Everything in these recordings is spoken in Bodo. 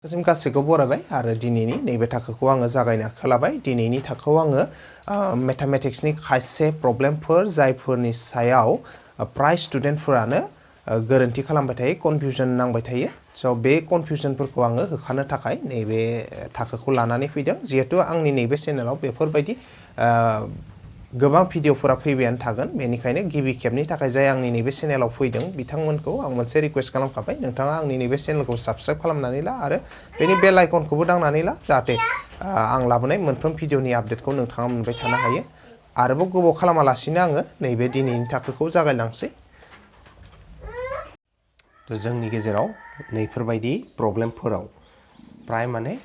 जों गासैखौ बरायबाय आरो दिनैनि नैबे थाखोखौ आङो जागायनो आखायाव लाबाय। दिनैनि थाखोआव आङो मेथामेटिक्सनि खायसे प्रब्लेमफोर जायफोरनि सायाव प्राय स्टुडेन्टफोरानो गोरोन्थि खालामबाय थायो, कनफिउजन नांबाय थायो। स' बे कनफिउजनफोरखौ आङो होखारनो थाखाय नैबे थाखोखौ लानानै फैदों। जिहेतु आंनि नैबे चेनेलाव बेफोरबायदि गोबां भिडिअफोरा फैबायानो थागोन, बेनिखायनो गिबि खेबनि थाखाय जाय आंनि नैबे चेनेलाव फैदों बिथांमोनखौ आं मोनसे रिक्वेस्ट खालामखाबाय, नोंथाङा आंनि नैबे चेनेलखौ साबस्क्राइब खालामनानै ला आरो बेनि बेल आइकनखौबो दांनानै ला, जाहाथे आं लाबोनाय मोनफ्रोम भिडिअनि आपडेटखौ नोंथाङा मोनबाय थानो हायो। आरोबाव गोबाव खालामालासिनो आङो नैबे दिनैनि थाखोखौ जागायलांसै। जोंनि गेजेराव नैफोरबायदि प्रब्लेमफोराव प्राय माने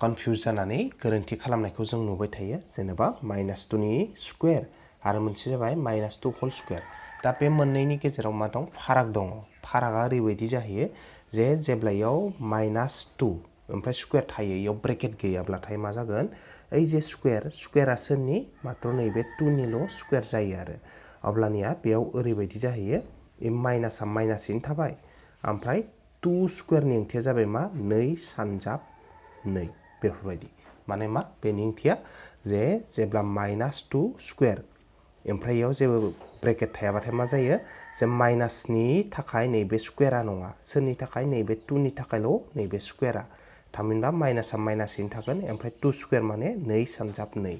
कनफिउज जानानै गोरोन्थि खालामनायखौ जों नुबाय थायो। जेनेबा -2नि स्कुवेर आरो मोनसे जाबाय -2 होल स्कुवेर। दा बे मोननैनि गेजेराव मा दं? फाराग दङ। फारागा ओरैबायदि जाहैयो जे जेब्लायाव -2 ओमफ्राय स्कुवेर थायो, इयाव ब्रेकेट गैयाब्लाथाय मा जागोन? ओइ जे स्कुवेरा सोरनि? मात्र नैबे 2निल' स्कुवेर जायो आरो। अब्लानिया बेयाव ओरैबायदि जाहैयो, माइनासा माइनासैनो थाबाय, ओमफ्राय 2 स्कुवेरनि ओंथिया जाबाय मा? 2 सानजाब 2 बेफोरबायदि। माने मा? बेनि ओंथिया जे जेब्ला -2 स्कुवेर ओमफ्राय इयाव जेबो ब्रेकेट थायाबाथाय मा जायो? जे माइनासनि थाखाय नैबे स्कुवेरा नङा, सोरनि थाखाय? नैबे 2नि थाखायल' नैबे स्कुवेरा। थामहिनबा माइनासा माइनासैनो थागोन, ओमफ्राय 2 स्कुवेर माने 2 सानजाब 2।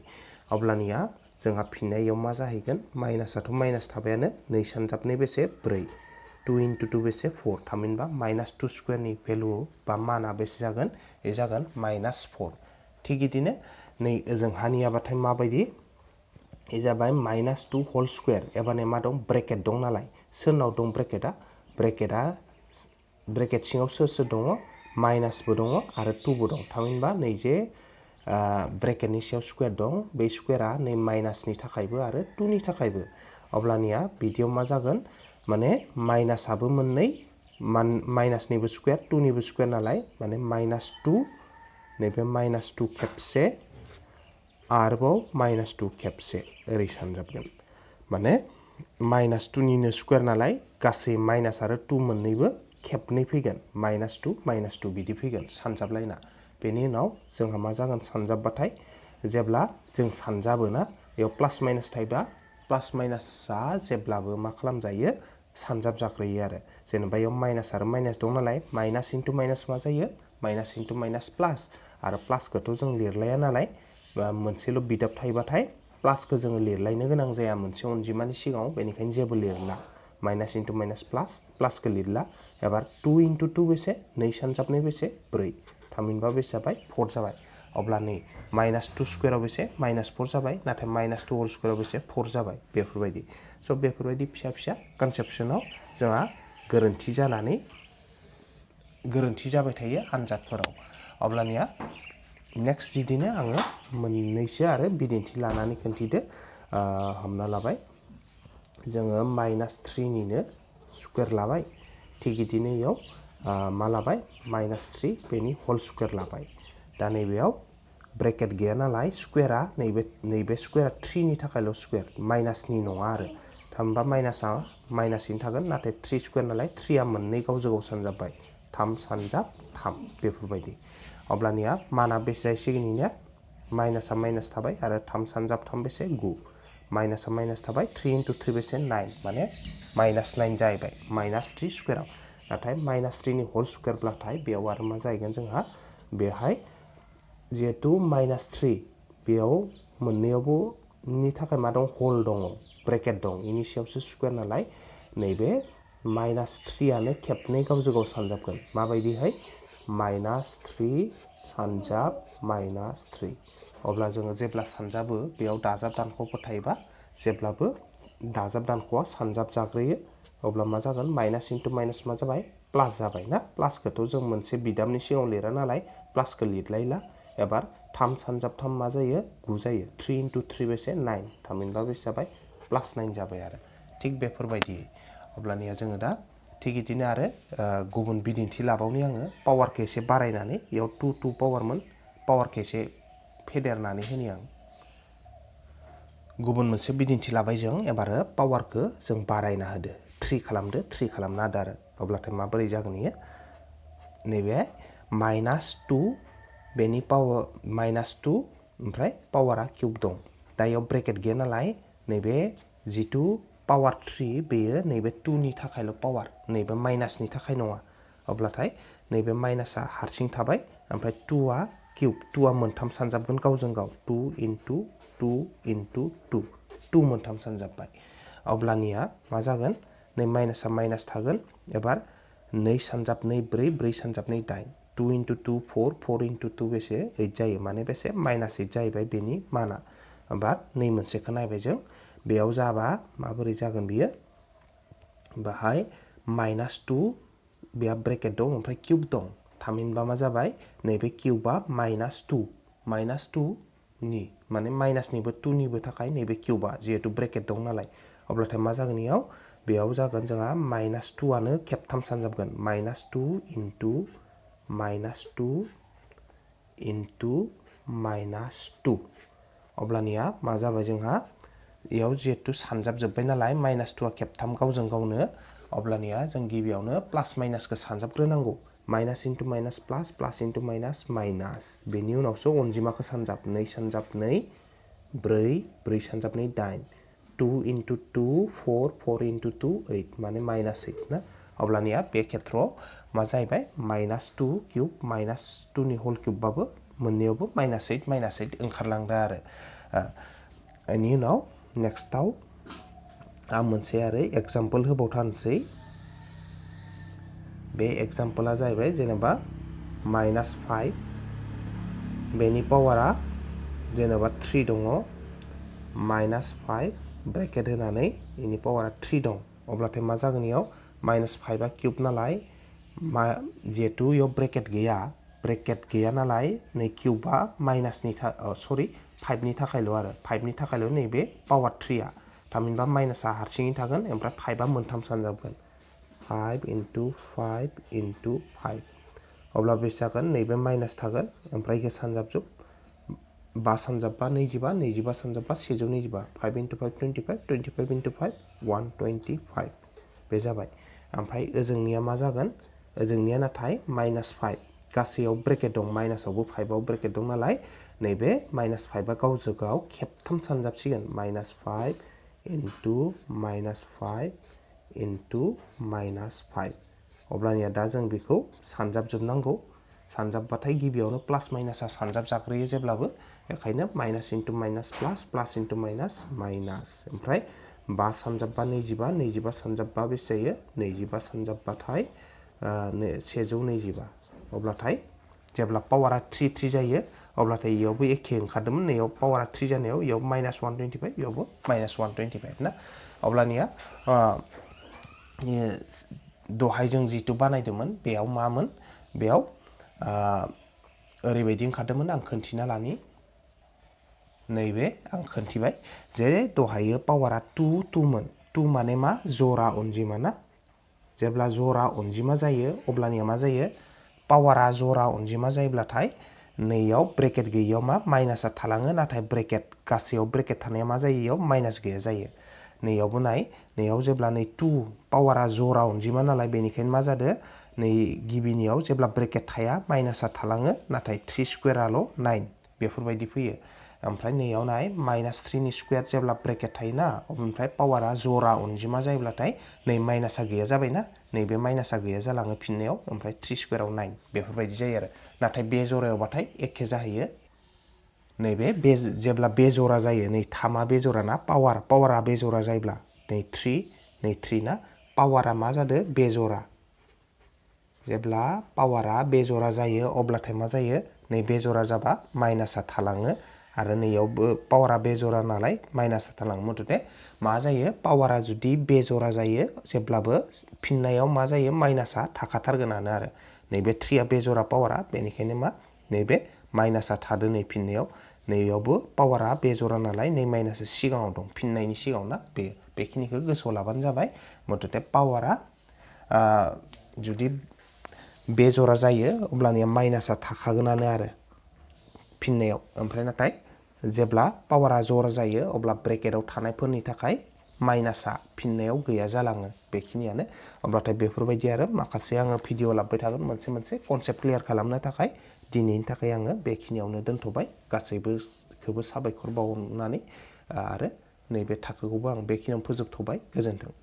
अब्लानिया जोंहा फिननायाव मा जाहैगोन? माइनासाथ' माइनास थाबायानो, 2 सानजाब 2 बेसे? 4। 2 × 2 बेसे? 4। थामहिनबा -2 स्कुवेरनि भेलु बा माना बेसे जागोन? बे जागोन -4। थिग बिदिनो नै ओजोंहानियाबाथाय माबायदि? बे जाबाय -2 होल स्कुवेर। एबारनिया मा दं? ब्रेकेट दं नालाय। सोरनाव दं ब्रेकेटआ? ब्रेकेट सिङाव सोर दङ? माइनासबो दङ आरो 2बो दं। थामहिनबा नै जे ब्रेकेटनि सायाव स्कुवेर दं, बे स्कुवेरा नै माइनासनि थाखायबो आरो 2नि थाखायबो। अब्लानिया बिदियाव मा जागोन? माने माइनासाबो मोननै, माइनासनिबो स्कुवेर 2निबो स्कुवेर नालाय, माने -2 नैबे -2 खेबसे आरोबाव -2 खेबसे ओरै सानजाबगोन। माने -2निनो स्कुवेर नालाय, गासै माइनास आरो 2 मोननैबो खेबनै फैगोन। -2 -2 बिदि फैगोन सानजाबलायना। बेनि उनाव जोंहा मा जागोन सानजाबबाथाय? जेब्ला जों सानजाबोना, बेयाव प्लास माइनास थायोबा, प्लास माइनासआ जेब्लाबो मा खालामजायो? सानजाब जाग्रोयो आरो। जेनेबा बेयाव माइनास आरो माइनास दं नालाय, माइनास × माइनास मा जायो? माइनास × माइनास प्लास। आरो प्लासखौथ' जों लिरलाया नालाय, मोनसेल' बिदाब थायोबाथाय प्लासखौ जोङो लिरलायनो गोनां जाया मोनसे अनजिमानि सिगाङाव, बेनिखायनो जेबो लिरला। माइनास × माइनास प्लास, प्लासखौ लिरला। एबार 2 × 2 बेसे? 2 सानजाब 2 बेसे? 4। थामहिनबा बेसे जाबाय? 4 जाबाय। अब्ला नै -2 स्कुवेराव बेसे? -4 जाबाय। नाथाय -2 होल स्कुवेराव बेसे? 4 जाबाय। बेफोरबायदि। स' बेफोरबायदि फिसा फिसा कनसेप्सनाव जोंहा गोरोन्थि जाबाय थायो आनजादफोराव। अब्लानिया नेक्स्ट बिदिनो आङो मोननैसो आरो बिदिन्थि लानानै खोन्थिदो। हमना लाबाय, जोङो -3निनो स्कुवेर लाबाय। थिग बिदिनो इयाव मा लाबाय? -3 बेनि होल स्कुवेर लाबाय। दा नैबेयाव ब्रेकेट गैया नालाय, स्कुवेरा नैबे स्कुवेरा 3नि थाखायल' स्कुवेर, माइनासनि नङा आरो। थामहिनबा माइनासआ माइनासैनो थागोन, नाथाय 3 स्कुवेर नालाय 3आ मोननै गावजों गाव सानजाबबाय। 3 सानजाब 3 बेफोरबायदि। अब्लानिया माना बेसे जाहैसिगोन इनिया? माइनासआ माइनास थाबाय आरो 3 सानजाब 3 बेसे? 9। माइनासआ माइनास थाबाय, 3 × 3 बेसे? 9। माने -9 जाहैबाय, -3 स्कुवेराव। नाथाय -3नि होल स्कुवेरब्लाथाय बेयाव आरो मा जाहैगोन जोंहा? बेहाय जिहेथु -3 बेयाव मोननैयावबो नि थाखाय मा दं? हल दङ, ब्रेकेट दं, इनि सायावसो स्कुवेर नालाय, नैबे -3आनो खेबनै गावजों गाव सानजाबगोन। माबायदिहाय? -3 सानजाब -3। अब्ला जोङो जेब्ला सानजाबो, बेयाव दाजाब दानख'फोर थायोबा जेब्लाबो दाजाब दानख'आ सानजाब जाग्रोयो। अब्ला मा जागोन? -× माइनास मा जाबाय? प्लास जाबाय ना? प्लासखौथ' जों मोनसे बिदाबनि सिगाङाव लिरा नालाय, प्लासखौ लिरलायला। एबार 3 सानजाब 3 मा जायो? 9 जायो। 3 × 3 बेसे? 9। थामहिनबा बेसे जाबाय? +9 जाबाय आरो। थिग बेफोरबायदि। अब्लानिया जोङो दा थिग बिदिनो आरो गुबुन बिदिन्थि लाबावनि आङो, पावारखौ एसे बारायनानै, बेयाव 2 पावारमोन, पावारखौ एसे फेदेरनानै होनि आं। गुबुन मोनसे बिदिन्थि लाबाय जों, एबार पावारखौ जों बारायना होदो। 3 खालामदो, 3 खालामना होदो आरो। अब्लाथाय माबोरै जागोन इयो? नैबे -2 बेनि पावार -2 ओमफ्राय पावारा किउब दं दा इयाव ब्रेकेट गैया नालाय नैबे जिथु पावार 3 बेयो नैबे 2 नि थाखायल' पावार नैबे माइनासनि थाखाय नङा अब्लाथाय नैबे माइनासा हारसिं थाबाय ओमफ्राय 2 आ किउब 2 आ मोनथाम सानजाबगोन गावजों गाव 2 * 2 * 2 2 मोनथाम सानजाबबाय अब्लानिया मा जागोन नै माइनासा माइनास थागोन एबार 2 सानजाब 2 4 4 सानजाब 2 8 2 * 2 4 4 * 2 बेसे 8 जायो माने बेसे -8 जाहैबाय बेनि माना एबार नै मोनसेखौ नायबाय जों बेयाव जाबा माबोरै जागोन बियो बाहाय -2 बेया ब्रेकेट दं ओमफ्राय किउब दं थामहिनबा मा जाबाय नैबे किउबा -2 -2 नि माने माइनासनिबो 2 निबो थाखाय नैबे किउबा जिहेतु ब्रेकेट दं नालाय अब्लाथाय मा जागोन बेयाव जागोन जोंहा -2 आनो खेबथाम सानजाबगोन -2 * -2 * -2 अब्लानिया मा जाबाय जोंहा इयाव जिहेतु सानजाबजोब्बाय नालाय -2 आ खेबथाम गावजों गावनो अब्लानिया जों गिबियावनो प्लास माइनासखौ सानजाबग्रोनांगौ माइनास * माइनास प्लास प्लास * माइनास माइनास बेनि उनावसो अनजिमाखौ सानजाब 2 सानजाब 2 4 4 सानजाब 2 8 2 * 2 4 4 * 2 8 माने -8 ना अब्लानिया बे खेत्रआव मा जाहैबाय -2 किउब -2 नि होल किउबबाबो मोननैयावबो -8 ओंखारलांदो आरो बेनि उनाव नेक्स्टआव आं मोनसे आरो एग्जाम्पल होबावथारनोसै बे एग्जाम्पला जाहैबाय जेनेबा -5 बेनि पावारा जेनेबा 3 दङ -5 ब्रेकेट होनानै बेनि पावारा 3 दं अब्लाथाय मा जागोन इयाव -5 आ किउब नालाय जिहेतु इयाव ब्रेकेट गैया नालाय नै किउबा माइनासनि 5 नि थाखायल' आरो 5 नि थाखायल' नैबे पावार 3 आ थामहिनबा माइनासा हारसिङै थागोन ओमफ्राय 5 आ मोनथाम सानजाबगोन 5 * 5 * 5 अब्ला बेसे जागोन नैबे माइनास थागोन ओमफ्राय इखौ सानजाबजोब 5 सानजाबबा 25 25 सानजाबबा 125 5 * 5 25 25 * 5 125 बे जाबाय ओमफ्राय ओजोंनिया मा जागोन ओजोंनिया नाथाय -5 गासैयाव ब्रेकेट दं माइनासावबो 5 आव ब्रेकेट दं नालाय नैबे -5 आ गावजों गाव खेबथाम सानजाबसिगोन -5 * -5 अब्लानिया दा जों बेखौ सानजाबजोबनांगौ सानजाबबाथाय गिबियावनो प्लास माइनासा सानजाब जाग्रोयो जेब्लाबो बेखायनो -* माइनास प्लास प्लास * माइनास माइनास ओमफ्राय 5 सानजाबबा 25 25 सानजाबबा बेसे जायो 25 सानजाबबाथाय 125 अब्लाथाय जेब्ला पावारा 3 3 जायो अब्लाथाय इयावबो एखे ओंखारदोंमोन नैयाव पावारा 3 जानायाव इयाव -125 इयावबो -125 ना अब्लानिया दहाय जों जिथु बानायदोंमोन बेयाव मामोन बेयाव ओरैबायदि ओंखारदोंमोन आं खोन्थिना लानि नैबे आं खोन्थिबाय जे दहायो पावारा 2 2 मोन 2 माने मा जरा अनजिमा ना जेब्ला जरा अनजिमा जायो अब्लानिया मा जायो पावारा जरा अनजिमा जायोब्लाथाय नैयाव ब्रेकेट गैयियाव मा माइनासा थालाङो नाथाय ब्रेकेट गासैयाव ब्रेकेट थानाया मा जायो इयाव माइनास गैया जायो नैयावबो नाय नैयाव जेब्ला नै 2 पावारा जरा अनजिमा नालाय बेनिखायनो मा जादों नै गिबिनियाव जेब्ला ब्रेकेट थाया माइनासा थालाङो नाथाय 3 स्कुवेराल' 9 बेफोरबायदि फैयो ओमफ्राय नैयाव नाय -3 नि स्कुवेर जेब्ला ब्रेकेट थायोना ओमफ्राय पावारा जरा अनजिमा जायोब्लाथाय नै माइनासा गैया जाबायना नैबे माइनासा गैया जालाङो फिननायाव ओमफ्राय 3 स्कुवेराव 9 बेफोरबायदि जायो आरो नाथाय बे जरायावबाथाय एखे जाहैयो नैबे जेब्ला बे जरा जायो नै 3आ बे जरा ना पावारा बे जरा जायोब्ला नै 3 ना पावारा मा जादों बे जरा जेब्ला पावारा बे जरा जायो अब्लाथाय मा जायो नै बे जरा जाबा माइनासा थालाङो आरो नैयावबो पावारा बे जरा नालाय माइनासा थालाङो मथथे मा जायो पावारा जुदि बे जरा जायो जेब्लाबो फिननायाव मा जायो माइनासा थाखाथारगोनानो आरो नैबे 3आ बे जरा पावारा बेनिखायनो मा नैबे माइनासा थादों नै फिननायाव नैयावबो पावारा बे जरा नालाय नै माइनासा सिगाङाव दं फिननायनि सिगाङाव ना बेखिनिखौ गोसोआव लाबानो जाबाय मथथे पावारा जुदि बे जरा जायो अब्लानिया माइनासा थाखागोनानो आरो फिननायाव ओमफ्राय नाथाय जेब्ला पावारा जरा जायो अब्ला ब्रेकेटाव थानायफोरनि थाखाय माइनासा फिननायाव गैया जालाङो बेखिनियानो अब्लाथाय बेफोरबायदि आरो माखासे आङो भिडिअ लाबोबाय थागोन मोनसे मोनसे कनसेप्ट क्लियार खालामनो थाखाय दिनैनि थाखाय आङो बेखिनियावनो दोनथ'बाय गासैबोखौबो साबायखर बावनानै आरो नैबे थाखोखौबो आं बेखिनियावनो फोजोबथ'बाय गोजोन्थों